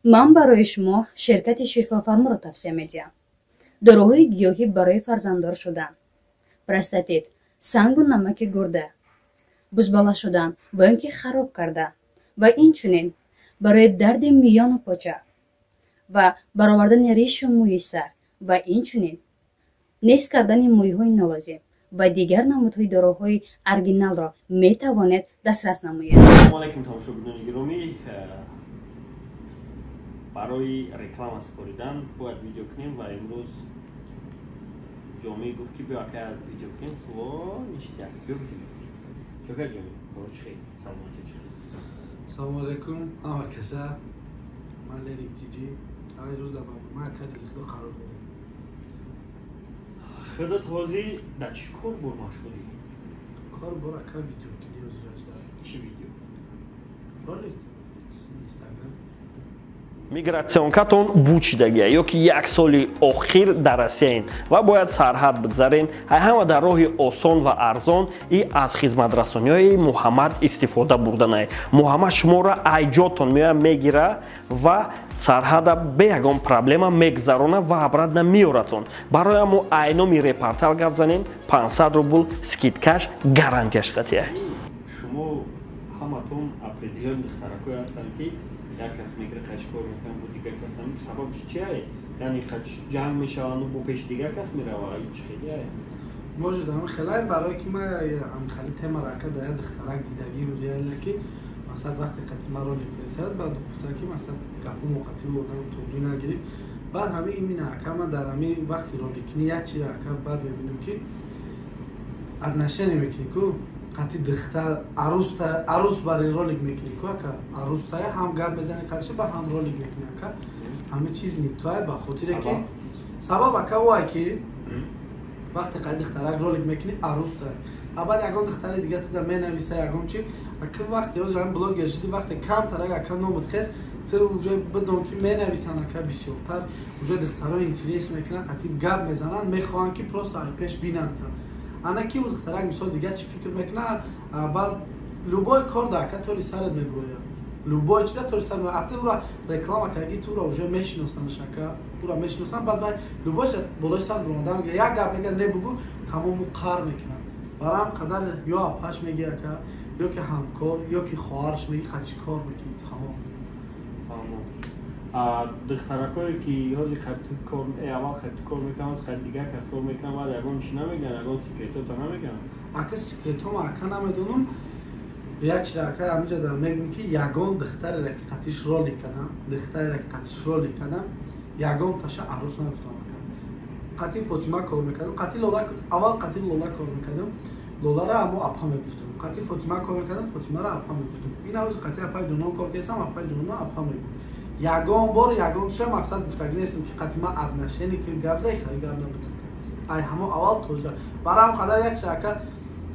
Ман барои шумо ширкати Шифофарморо тавсия медиҳам. Доруҳои гиёҳӣ барои фарзанддор шудан, простатит, сангу намаки гурда, бузбала шудан ва ин ки хароб кардан ва инчунин барои дарди миёну поча ва баровардани ришу мӯи сар ва инчунин нест кардани мӯйҳои нолозим ва дигар намудҳои доруҳои оригиналро метавонед дастрас намоед. Салому алайкум, тамошобинони гиромӣ. Барои реклама супоридан бояд видео кунем ва имрӯз Ҷомӣ гуфт, ки биё, ака, видео кунем. Во, ништяк, биё видео. Чокар Ҷомӣ, коро чӣ хел, саломатӣ чӣ хел? Салому алайкум ҳама каса. Ман Лерик Тиҷи. Ҳамин рӯз дар барнома ака Дилхудо қарор дорем. Худат ҳозир дар чӣ кор бор машғулӣ? Кор бор, ака, видеокунӣ ҳозираш дар. Чӣ видео? Ролик, Инстаграм. Миграционкатон бучидагия ё ки як соли охир дар Россияин ва бояд сарҳад бигзарен, ҳама дар роҳи осон ва арзон и аз хизматрасониҳои Муҳаммад истифода бурданай. Муҳаммад шуморо айҷотон меоя, мегира ва сарҳада бе ягон проблема мегзарона ва обратно меоратон. Барои мо айноми репортал гап занем, 500 рубл скидкаш гарантияш қатия. Шумо ҳаматон определён духтаракое ҳастанд, ки як кас мегира, қач кор мекунам бо дигар кас. Сабаб чие? Яъне қач ҷанг мешаванду бо пеши дигар кас мерава, чи хеле? Может, ам хелай, барое ки ма ам хали темара, ака, да як духтарак дидагим, реально, ки мақсад вақте қати ма ролик кардисад, баъд гуфта, ки мақсад гапу қати одам туғрӣ нагирифт. Баъд ҳами имина, ака, ма дар ҳами вақти роликкунӣ як чиз, ака, баъд мебинем, ки отношение мекунӣ ку қати духтар, аруста, арус бари ролик мекунӣ ку, ака, арустая ҳам гап мезанӣ қатиша, ба ҳам ролик мекунӣ, ака, ҳама чиз нитоя, ба хотире ки сабаб, ака, ое ки вақте қати духтарак ролик мекунӣ, арустая, а баъд ягон духтари дига туда менависа ягон чи. Ака, вақте ҳозир ҳам блогер шудӣ, вақте камтарак, ака, номут хест, ту уже бидон, ки менависан, ака, бисёртар уже духтаро интерес мекунанд, қати гап мезананд, мехоҳанд, ки просто ай пеш бинанд. Ана ки ӯ духтарак, мисол, дига чӣ фикр мекунад. Баъд любой кор да, ака, тори сарат мебурояд, любой чиза тори сар. А ту ура реклама карди, ту ура уже мешиносанаш, ака, ура мешиносанд. Баъд вай любой чиза болои сар буромадан, як гап мегӯяд, не бугӯ, тамому қар мекунад. Барои ҳам қадар ё апаш меги, ака, ё ки ҳамкор, ё ки хоҳараш меги, қати чӣ кор мекунӣ, тамом. Духтаракое ки ҳозир қати кор, аввал қати кор мекунанд, ҳозир қати дигар кас кор мекунанд, баъд ягон чи намегӯянд, ягон секретота намегӯянд? Ака, секретома, ака, намедонам. Як чиз, ака, ҳаминҷа дар мегӯм, ки ягон духтареро ки қатиш ролик кардам, духтареро ки қатиш ролик кардам, ягон таша арӯс нагуфтам, ака. Қати Фотима кор мекардам, қати Лола, аввал қати Лола кор мекардам, Лолара амо апа мегуфтам. Қати Фотима кор мекардам, Фотимаро апа мегуфтам. Ин ҳозир қати апаи Ҷонон кор кардам, апаи Ҷонон апа мегуфт. Ягон бор ягон туша мақсад гуфтагӣ нестам, ки қати ман отношение ки гап зай, хали гап набудам, ай ҳамо аввал тоҷа. Барои ҳам қадар як чиз, ака,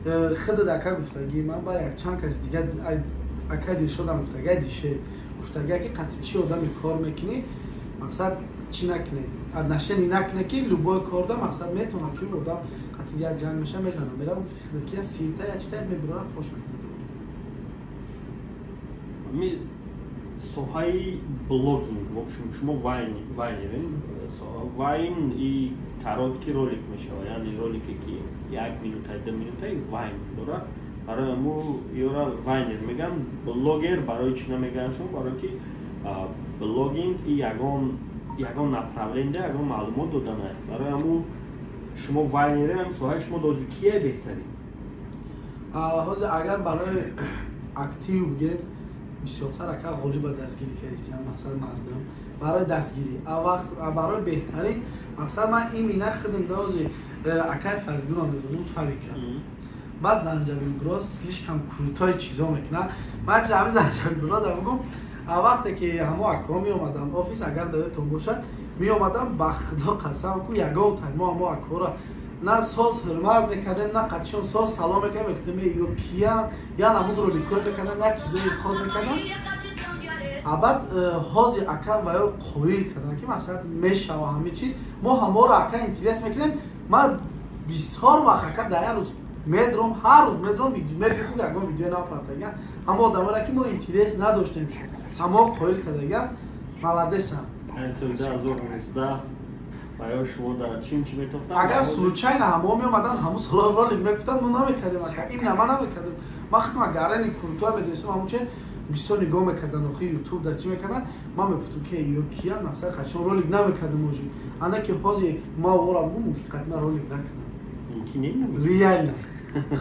худат, ака, гуфтагӣ ман ба якчанд каси дига, ака Дилшодам гуфтагӣ, ай дише гуфтагӣ, ки қати чӣ одаме кор мекунӣ, мақсад чӣ накунӣ, отношение накунӣ, ки любой корда мақсад метавонад, ки одам қати як ҷанг меша, мезанам, мерам, гуфти худат, ки я сирта, я чита мебурара, фош мекунад. Соҳаи блогинг, в общем, шумо вайнерен. Вайн и короткий ролик мешавад, яъне ролике, ки як минута, 2 минутаи вайн дорад. Барои ҳаму ёра вайнер мегӯянд. Блогер барои чӣ намегӯянд шумо? Барое ки блогинг и ягон направление, ягон маълумот доданай. Барои ҳаму шумо вайнерем. Соҳаи шумо дози кие беҳтарин? Ҳозир агар барои актив бигирем, бисёртар, ака, Ғолиба дастгирӣ кардистиям, мақсад мардум барои дастгирӣ барои беҳтарин. Мақсад ман имина худам дози акай Фаридунам медонам, Фавика. Баъд Занҷабил бро слишком крутой чизо мекунад. Ман чиз ҳами Занҷабил бро да мегум, вақте ки ҳамо акҳо меомаданд офис, агар даётон бошад, меомадам, ба Худо қасам ку, ягон тай мо ҳамо акҳоро на соз ҳурмат мекардем, на қатишон соз салом мекардем. Мегуфтем, ё киян, я намуд роликҳо мекардам, як чизои ход мекардам. А баъд ҳозир, ака, ва ё қоил кардам, ки масалан мешава ҳами чиз, мо ҳаморо, ака, интерес мекунем. Ман бисёр вақт, ака, дар як рӯз медром, ҳар рӯз медром, мебинам, ягон видео напартаган. Ҳамо одаморо, ки мо интерес надоштем, ҳамо қоил кардаган. Молодесан. Соли 2019 ва шумо дар чин чӣ метофтанд? Агар случайно ҳамо меомадан, ҳамун соло ролик мегуфтанд, мо намекардем ака. Имна ман намекардем. Ман худам гарани куртуа медонистам, ҳамун чен бисёр нигоҳ мекардан, охи ютуб дар чӣ мекардан, ман мегуфтам ки ё киян, мақсад қачон ролик намекардем ожи. Ана ки ҳозир ма ора бугум, мумкин қатма ролик накунам. Мумкин не? Реально.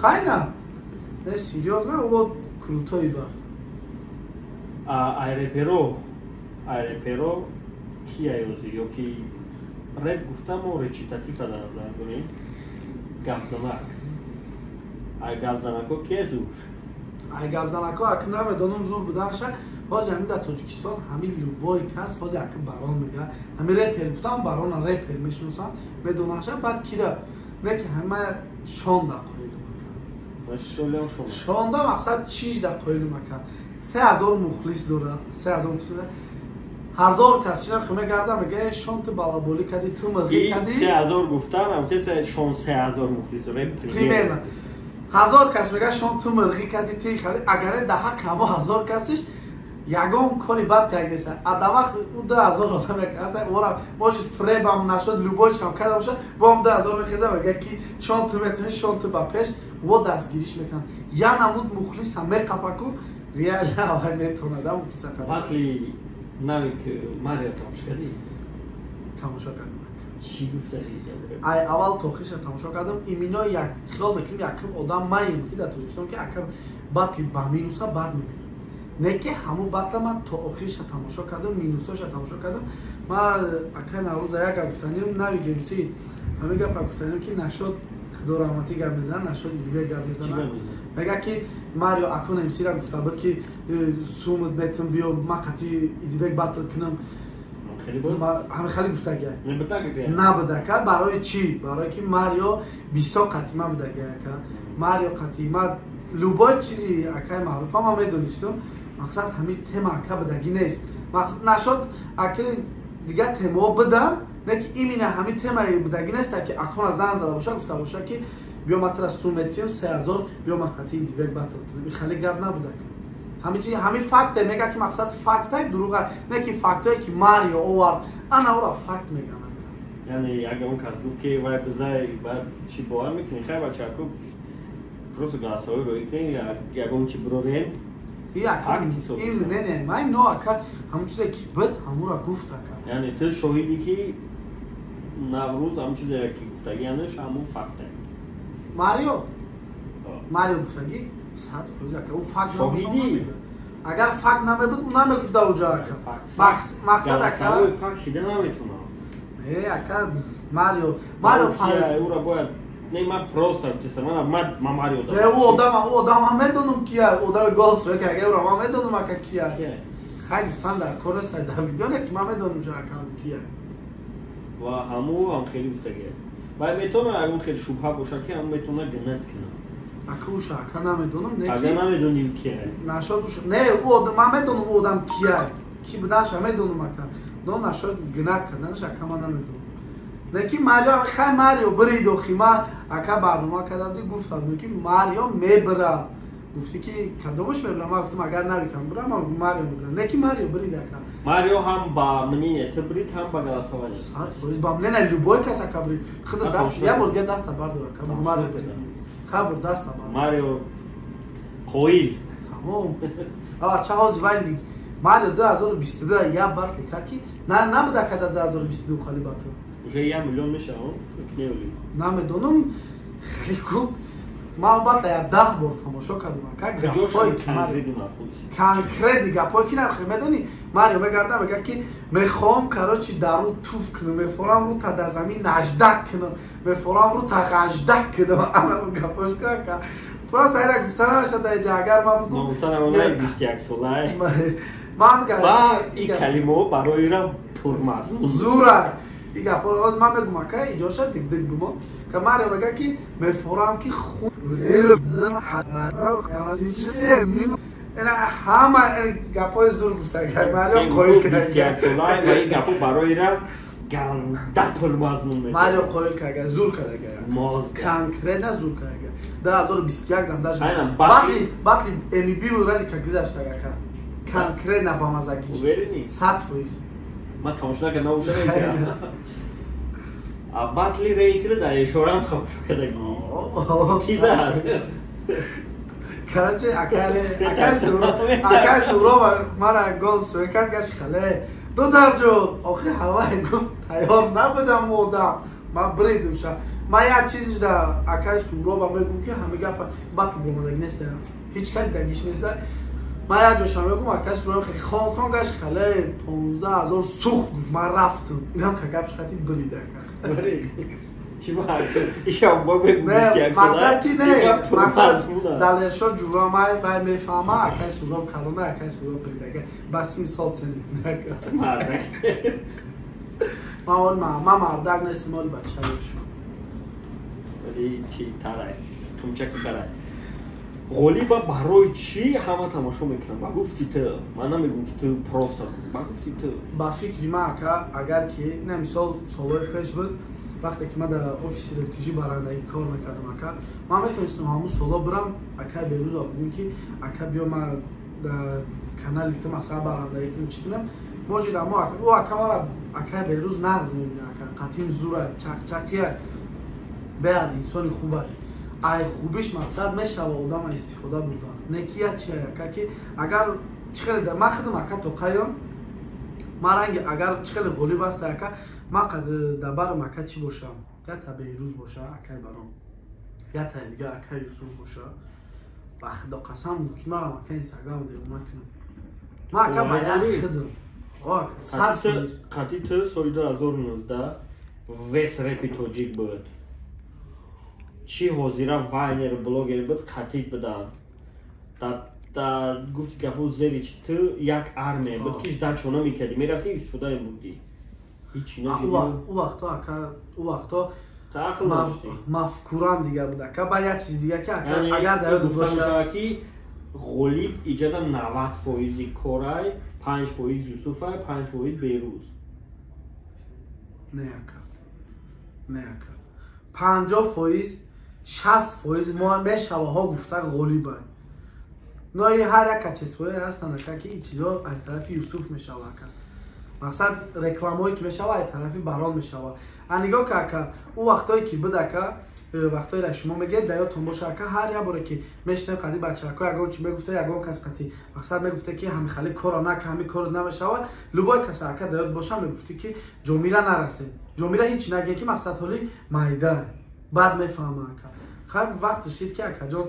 Хайна. Не, серьёзно, о крутой ба. А айреперо ки аёзи ё ки реп гуфтамо речитатива дар назар дорем? Гапзанак. Ай гапзанако ки зур? Ай гапзанако аки намедонам зур буданша. Ҳозир ҳамин дар Тоҷикистон ҳамин любой кас ҳозир аки барон мега. Ҳамин репер гуфтам, барона репер мешиносам, медонаша, баъд кира не ки ҳама шонда қоилум ака. Шонда мақсад чиж да қоилум ака. 3000 мухлис дора, 3000 мухлис дора. 1000 кас шина химе гарда мега шон ту балаболӣ кади, ту миғӣ кади. 3000 гуфтам, амте шон 3000 мухлис дора. Примерно. 1000 кас мега шон ту мирғӣ кади, ти хали, агаре даҳа камо 1000 касиш ягон кори бад кардеса. А да вақт ӯ 2000 одам мекаса, ора может фребам нашуд, любой чам када боша, бом 2000 мехеза мега ки шон ту метавонӣ, шон ту ба пеш, во дастгириш мекунад. Я намуд мухлиса меқапаку, реально авай метавонад, а мухлиса қапа. Батли навик Марио тамошо кардӣ? Тамошо кардам. Чӣ гуфтадӣ? Ай аввал тохиша тамошо кардам. Имино як хиёл мекунем, якум одам маем ки дар Тоҷикистон ки акам батли ба минуса бад мебинам. Не ки ҳамун батла ман то охириша тамошо кардам, минусоша тамошо кардам. Ман акай Наврӯз дар як гап гуфтанем, нави гемси ҳамин гапа гуфтанем ки нашод Худо раҳматӣ гап мезанад, нашод Илмия гап мезанад. Мега ки Марио Акон МС-ра гуфта буд ки сумут метум биё ман қатъи Идибек батл кунам. Ҳамин хеле гуфтагия. Набудака. Барои чӣ? Барои ки Марио бисёр қатъима будагия ака. Марио қатъима любой чизи акаи маъруфа ман медонистум. Мақсад ҳамин тема ака будагӣ нест. Мақсад нашод ака дигар темаҳо будам, не ки именно ҳамин темаи будагӣ нест ки Акона занг зада боша, гуфта боша ки биё ман тура сум метиҳам 3000, биё ман қатъи Идибек батл кунам. Ин хеле гап набудака. Ҳамин факте мега ки мақсад фактай дурӯға, не ки фактое ки Марио овард, ана ӯра факт меган. Яъне агар он кас гуфт ки вай бизай, баъд чӣ бовар мекунӣ? Хай бачаку просто голосовой роӣ кунед, ягон чӣ бирорен. Ин не, ман но ака ҳамун чизе ки буд, ҳамура гуфт ака. Яъне ту шоҳидӣ ки Наврӯз ҳамун чизе ки гуфтагӣ, янеш ҳамун факте. Марио гуфтагӣ 100% ака, ӯ факт шоҳидӣ. Агар факт намебуд, ӯ намегуфт дар ҷо ака. Мақсад ака факт шида наметавонам. Не ака, Марио ӯра бояд не, ман просто гуфтам, ман Марио дорам. Не, ӯ одам ман медонам кия, одами голос ки агар ӯра ман медонам ака кия. Хай гуфтан дар кор нест, дар видео не ки ман медонам ака кия. Ва ҳаму ҳам хеле гуфтагия. Ва метавонад ягон хеле шубҳа бошад ки ҳам метавонад гнат кунад. Ака уша ака намедонам, не ки агар намедонӣ кия. Нашод уша не, ӯ одам ман медонам ӯ одам кия. Ки буданша медонам ака. Но нашод гнат карданаш ака ман намедонам. Не ки Марио, хай Марио бирид охи, ман ака барнома кардам, гуфтам ки Марио мебира. Гуфти ки кадомаш мебира? Ман гуфтам агар навикам бира, ман Марио мебира. Не ки Марио бирид ака. Марио ҳам ба мнение ту брид, ҳам ба голосование. 100% ба мнение любой кас ака брид. Худа даст, я бор дигар даста бардор ака. Марио брид. Хабар даста бардор. Марио қоил. Тамом. А ча ҳози вай Марио 2022 я батл кард ки набуда када 2022 хали батл. Уже 1 миллион мешавад, ки не намедонам, хеле куб. Ман батла я 10 бор тамошо кардам ака. Гапҳои конкретни гапҳое ки нахе медонӣ, Марио мегардам мега ки мехоҳам короче дар рӯ туф кунам, мефорам рӯ та дар замин наждак кунам, мефорам рӯ та ғаждак кунам. Ана гапҳош ака. Просто айра гуфта намешавад дар ҷа, агар ман бугум. Гуфта намонай 21 солай. Ман мегам ва ин калимаҳо барои ра пурмазмун. Зура. И гапҳоро ҳозир ман мегум ака, иҷоша дик-дик бимон. Ка Марио мега ки мефорам ки хун ина ҳама гапҳои зур гуфтага. Марио қоил кард. 21 солай ва ин гапҳо барои ра ганда пурмазмун мекунад. Марио қоил кард, зур кардага. Конкретно зур кардага. 2021 дам даже. Батли МБ урали ка гузаштага ака. Конкретно ба мазагиш. Уверени? 100%. Ман тамошо накардам, уша неча. А батли рейкри дар ишорам тамошо кардагӣ. Ки зад? Короче, акай Суроб мара гол суе кард, гашт хале. Ду дарҷо, охи ҳавай гуфт, тайёр набудам одам. Ман бридим ша. Ман як чизиш да акай Суроба мегум, ки ҳама гапа батл бомадаги нест. Ҳеч кас дагиш нест. Ман як ҷоша мегум, акай Суроб хон хон гашт хале 15,000 сӯхт гуфт, ман рафтам. Инам гапш хати брид ака. Мақсад ки не, мақсад Далершо ҷура май вай мефаҳма, акай Суроб калона, акай Суроб бридага. Ба 30 сол ценит нака. Мардак. Ман мардак нестам, оли бача бош. Вали чи тарай, қимчаки тарай. Ғолиба барои чӣ ҳама тамошо мекунанд? Ба гуфти ту, ман намегӯм ки ту просто, ба гуфти ту. Ба фикри ман ака, агар ки на мисол солҳои пеш буд, вақте ки ман дар офиси рефтижӣ барандагӣ кор мекардам ака, ман метавонистам ҳамун солҳо бирам акай Берӯза бигӯм ки ака биё ман дар канали ту масалан барандагӣ кунам, чӣ кунам. Может амо ӯ ака мара акай Берӯз нағз мебина ака, қатим зура, чақчақия, беад инсони хуба. Ай хубиш мақсад мешава одама истифода бурдан. Не ки я чи ака ки агар чӣ хеле ман худам ака то қаём, ман ранги агар чӣ хеле ғолиб аст ака, ман қад дабарам ака чӣ бошам? Я та Берӯз боша акай баром, я та дига акай Юсуф боша. Ба худо қасам мумкин марам ака Инстаграм девона кунам. Ман ака ба як худам. Қати ту соли 2019 вес репи тоҷик буд. Чӣ ҳозира вайнер блогер буд, қатит буданд. Да гуфти гапо зери чи ту як армия буд, ки ждачо намекардӣ, мерафтӣ истифода мебурдӣ. Ҳичи ӯ вақто ака, ӯ вақто мафкурам дигар буд ака. Баъд як чизи дига ки ака агар дар ёд боша ки ғолиб иҷода 90% корай, 5% Юсуфай, 5% Берӯз. Не ака, не ака. 50%, 60% мо мешаваҳо гуфта ғолибай. Нои ҳар як качествое ҳастанд ака ки ин чизо аз тарафи Юсуф мешава ака. Мақсад рекламое ки мешава аз тарафи Барон мешава. А нигоҳ ка ака, ӯ вақтое ки буд ака, вақтое шумо мегӯед дар ёдтон боша ака, ҳар як боре ки мешинем қади бачаҳако ягон чи мегуфта, ягон кас қати мақсад мегуфта ки ҳами хали корро нака, ҳами корро намешава. Любой кас ака дар ёд боша мегуфти ки ҷомира нарасем. Ҷомира ҳеч нагӯяд ки мақсад ҳоли майда. Баъд мефаҳма ака. Хай вақт рашид ки акаҷон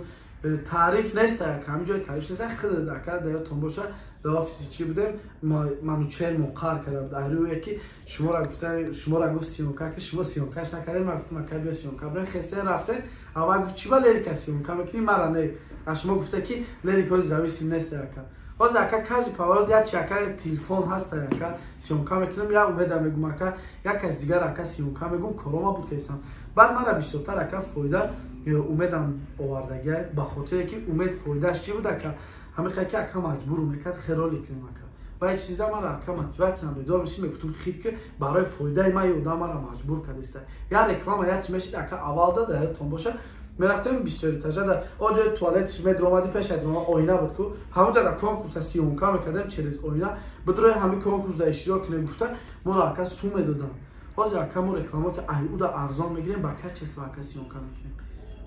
таъриф нест ака, ҳамин ҷои таъриф нест. Худ ака дар ёдтон боша дар офиси чӣ будем, Манучер мо қар карда буд. Айрӯе ки шуморо гуфта, шуморо гуфт съёмка ки шумо съёмкаш накардем. Ман гуфтам ака биё съёмка бирем. Хесте рафтем. Аввал гуфт чӣ ба лерика съёмка мекунӣ, мара не. А шумо гуфта ки лерикаи зависим нест ака. Ҳозир ака кажи поворот як чи ака телефон ҳаст ака съёмка мекунам, як умеда мегум ака, як кас дигар ака съёмка мегум, корома буд кесам. Баъд мара бисёртар ака фоида умедам овардагиай, ба хотире ки умед фоидааш чӣ буд ака? Ҳамин ки ака маҷбур мекард хероли кунем ака. Ва як чизда мара ака мотиватсиям бедор мешид, мегуфтум хит ки барои фоидаи ман ёдам мара маҷбур кардааст. Я реклама як чи мешид ака аввалда дар ёдтон боша, мерафтем 24 этажа да оҷои туалетш медромадӣ, пеш аз оина буд ку, ҳамонҷа дар конкурса съёмка мекардем через оина, бидрои ҳамин конкурс да иштирок кунем гуфта, моро ака сум медоданд. Ҳозир ака мо реклама ки ай уда арзон мегирем, ба качество ака съёмка мекунем.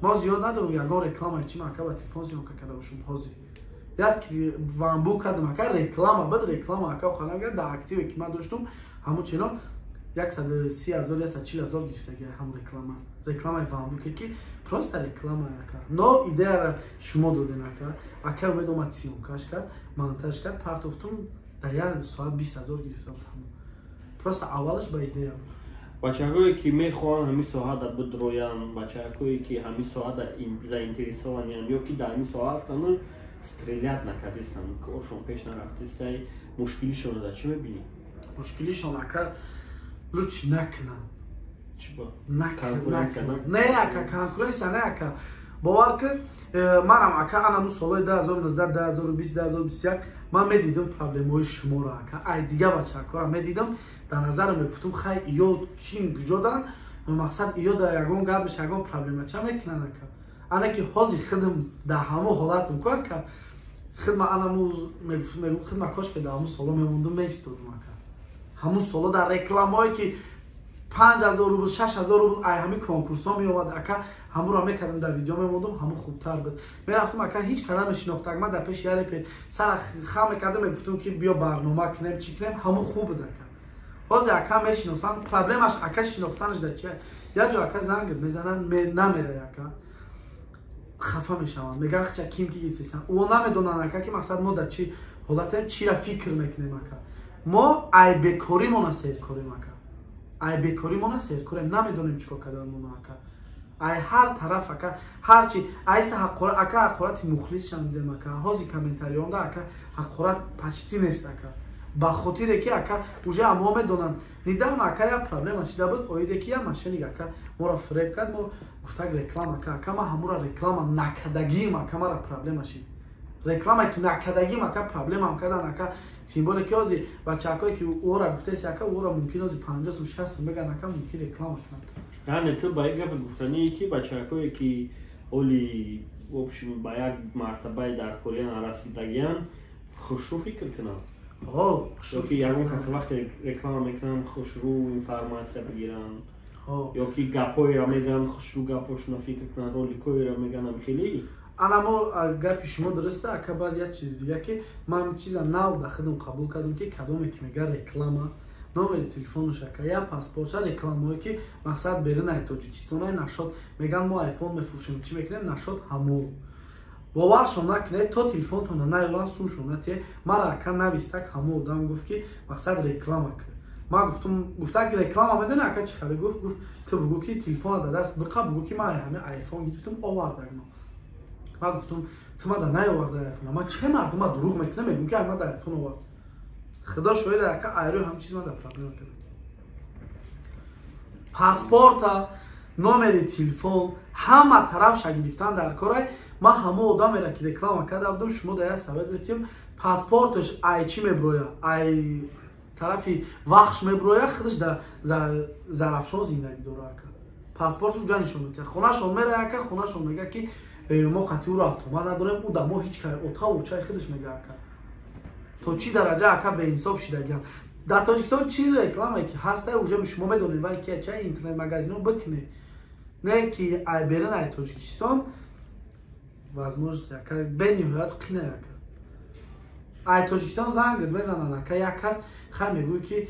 Мо зиёд надорем ягон реклама чи ака ба телефон съёмка карда бошем. Ҳозир як вамбу кардам ака, реклама буд, реклама ака охарам гирд дар активе ки ман доштум, ҳамун чино 130,000, 140,000 гирифтаги ҳам реклама. Рекламаи вамбуке ки просто реклама ака. Но идеяра шумо доден ака. Ака умед омад съёмкаш кард, монтаж кард, партофтум, дар як соат 20,000 гирифтам. Просто аввалаш ба идея буд. Бачаҳое ки мехоҳанд ҳамин соҳа бидроянд, бачаҳое ки ҳамин соҳа заинтересованиянд ё ки дар ҳамин соҳа ҳастанд, стрелять накардистанд, коршон пеш нарафтистай, мушкилишонро дар чӣ мебинӣ? Мушкилишон ака лучше накунанд. Накунанд. Не ака, конкуренсия не ака. Бовар ки манам ака анаму солҳои 2019, 2020, 2021 ман медидам проблемаҳои шуморо ака. Ай дига бачакҳоро медидам, дар назарам мегуфтум хай иё ким куҷодан, мақсад иё дар ягон гапш ягон проблема ча мекунанд ака. Ана ки ҳозир худам дар ҳамон ҳолатам ку ака, хидма анаму мегум хидма кош ки дар ҳамон солҳо мемондум, меистодум ака. Ҳамун соло дар рекламаҳое ки 5000 рубл, 6000 рубл ай ҳамин конкурсҳо меомад, ака, ҳамуро мекардам, дар видео мемондум, ҳамун хубтар буд. Мерафтам, ака, ҳеҷ када мешинохтак, ман дар пеши яре сара хам мекардам, мегуфтам ки биё барнома кунем, чӣ кунем, ҳамун хуб буд, ака. Ҳозир ака мешиносанд, проблемаш ака шинохтанаш дар чия? Як ҷо ака занг мезананд, намерай, ака, хафа мешаванд, мегӯянд хча ким ки гирифтесан. Ӯ намедонанд, ака, ки мақсад мо дар чӣ ҳолатем, чира фикр мекунем, ака. Мо ай бекоримона серкорем, ака, ай бекоримона серкорем, намедонем чӣ кор карданмона, ака. Ай ҳар тараф, ака, ҳарчи айса ҳақорат, ака, ҳақорати мухлис шанидем, ака. Ҳозир комментарионда, ака, ҳақорат почти нест, ака, ба хотире ки, ака, уже мо медонанд. Недавно, ака, як проблема шида буд, оиде ки як мошенник, ака, моро фиреб кард, мо гуфтак реклама, ака, ака, ман ҳамура реклама накардагиим, ака, мара проблема шид. Рекламаи ту накардагиим, ака, проблемам кардан, ака. Тем более ки ҳозир бачаҳакое ки ӯра гуфтаеси, ака, ӯра мумкин ҳозир 50 сум, 60 сум биган, ака, мумкин реклама кунанд. Яъне ту ба як гапи гуфтание ки бачаҳакое ки оли, в общем, ба як мартабаи дар кория нарасидагиянд, хушрӯ фикр кунанд? Ё ки ягон кас вақте реклама мекунанд, хушрӯ информатсия бигиранд, ё ки гапҳоеро мегӯянд, хушрӯ гапҳошонро фикр кунанд, роликҳоеро мегӯянд, хеле? Ана мо гапи шумо дуруста, ака. Баъд як чиз дига, ки ман чиза нав да худам қабул кардам, ки кадоме ки мега реклама, номери телефонаш, ака, я паспортша, рекламаое ки мақсад беринай Тоҷикистонай нашод, меган мо айфон мефурӯшем, чӣ мекунем, нашод, ҳамо боваршон накунед, то телефонтона наёран, сумшон натие. Мара, ака, навистак, ҳамо одам гуфт ки мақсад реклама кун. Ман гуфтум, гуфта ки реклама медони, ака, чӣ хари? Гуфт, ту бугӯ ки телефона да даст биқа, бугӯ ки ман ҳами айфон гирифтам, овардагно. Ман гуфтум, ту мада наёварда айфона, ман чӣ мардума дурӯғ мекунам, мегӯм ки ман да айфон овард. Худо шоҳид, ака, айрӯи ҳам чиз мада проблема кард. Паспорта, номери телефон, ҳама тарафша гирифтан дар корай. Ман ҳама одамеро ки реклама карда будам, шумо да як совет метиҳам: паспорташ ай чӣ меброя, ай тарафи Вахш меброя, худаш да Зарафшон зиндагӣ дора, ака. Паспорташ уҷа нишон метиҳад. Хонашон мерая, ака, хонашон мега ки мо қатъи ӯро автомат надорем, ӯ да мо ҳеҷ кай отаву чай худаш мега, ака. То чӣ дараҷа, ака, беинсоф шидагианд дар Тоҷикистон. Чӣ рекламае ки ҳаста, уже шумо медонед, вай ки чай интернет-магазино бикунед, не ки ай берин ай Тоҷикистон возможность, ака, бениҳоят қина, ака. Ай Тоҷикистон зангд мезананд, ака, як кас хай мегӯй ки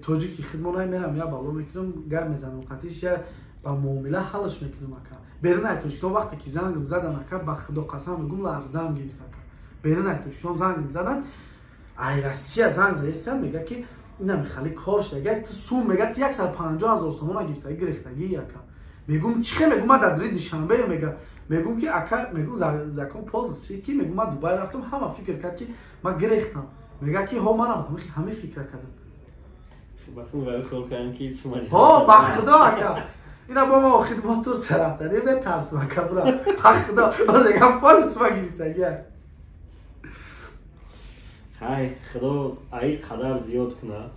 тоҷики хидмонай, мерам, я бало мекунам, гап мезанам қатиш, я ба муомила ҳалаш мекунам, ака. Берин ай Тоҷикистон вақте ки зангм задан, ака, ба худо қасам мегӯм, ларзам гирифт, ака. Берин ай Тоҷикистон зангм задан, ай Россия занг заестан, мега ки ина михали кор шуда, ту сум, мега, ту 150 000 сомона гирифтагӣ, гирифтагӣ, ака. Мегӯм, чӣ хе? Мегӯм, ман дар дри Душанбе, мега. Мегӯм ки, ака, мегӯм, закон поз шид, ки мегӯм, ман Дубай рафтам, ҳама фикр кард ки ман гирехтам. Мега ки ҳо, манам ҳамин фикра кардам. Ҳо, ба худо, ака, ина бо ма охир мо Турсия рафтанем, метарсим, ака, бура, ба худо, боз ягам полис ма гирифтагӣ. Хай, худо ай қадар зиёд куна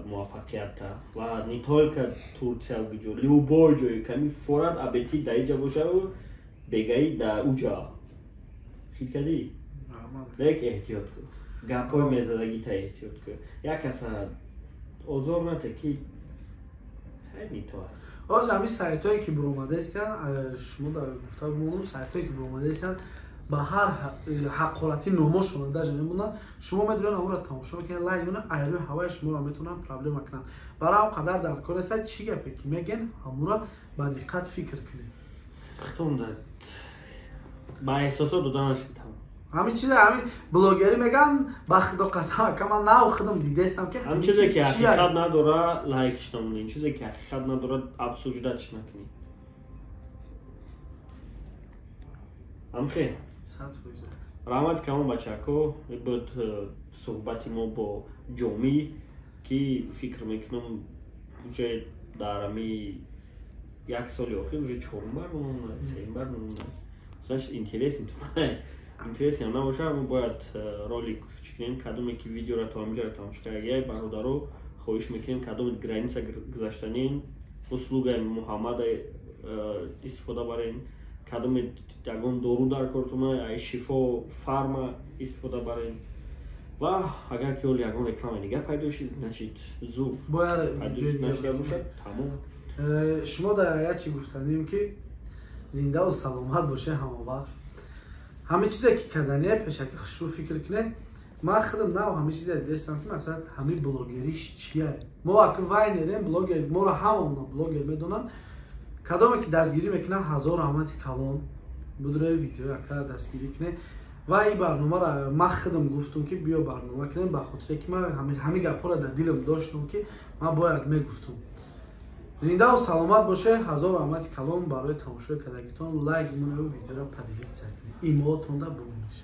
муваффақиятта ва не только Турция, ҷо, любой ҷое ками форат абети да иҷа бошаву бегаи да уҷа хит кардӣ, лек эҳтиёт кун, гапҳои мезадагита эҳтиёт кун, як каса озор нате ки не то. Ҳозир ҳамин сайтҳое ки буромадаистиян, шумо гуфта бимонам, сайтҳое ки буромадаистиян, ба ҳар ҳақорати номошона даже мемонанд, шумо медонед, амро тамошо мекунед, лайк мекунед, айрӯи ҳаваи шуморо метавонанд проблема кунанд. Барои ҳам қадар дар кор аст, чӣ гапе ки мегӯен, ҳамуро ба диққат фикр кунед. Ба эҳсосот доданаш тамом. Ҳамин чиза, ҳамин блогерӣ мегӯянд, ба худо қасам, ака, ман нав худам дидаистам ки ҳамин чизе ки ҳақиқат надора, лайкш намонед, чизе ки ҳақиқат надора, обсуждать накунед, ҳамхе. 100%. Раҳмат камон, бачако, буд суҳбати мо бо Ҷомӣ, ки фикр мекунам, уже дар ами як соли охир уже чорум барнома, сеюм барнома. Значит, интересен, интересен набошад, мо бояд ролик чӣ кунем. Кадоме ки видеоро то ҳаминҷаро тамошо кардагиай, бародаро, хоҳиш мекунем, кадоме граница гузаштанин, услугаи Муҳаммада истифода барен, кадоме ягон дору дар кортона, ай Шифо Фарма истифода барен. Ва агар ки ҳоли ягон реклама дигар пайдо шид, значит, зур нашуда бошад, тамом. Шумо дар як чи гуфтанем, ки зиндаву саломат боше. Ҳама вақт ҳама чизе ки кардание, пешаки хушрӯ фикр кунед. Ман худам нав ҳама чизе дестам, ки мақсад ҳамаи блогериш чия. Мо аки вайнерем, блогер моро ҳамаона блогер медонанд. Кадоме ки дастгирӣ мекунад, ҳазор раҳмати калон. Будрои видео акара дастгирӣ кунед. Ва ин барномаро ман худам гуфтум, ки биё барнома кунем, ба хотире ки ман ҳамин гапҳоро дар дилам доштум, ки ман бояд мегуфтум. Зиндаву саломат боше. Ҳазор раҳмати калон барои тамошои кардагитон. Лайк моневу видеоро поделиться кунед, имоотонда бумонеш.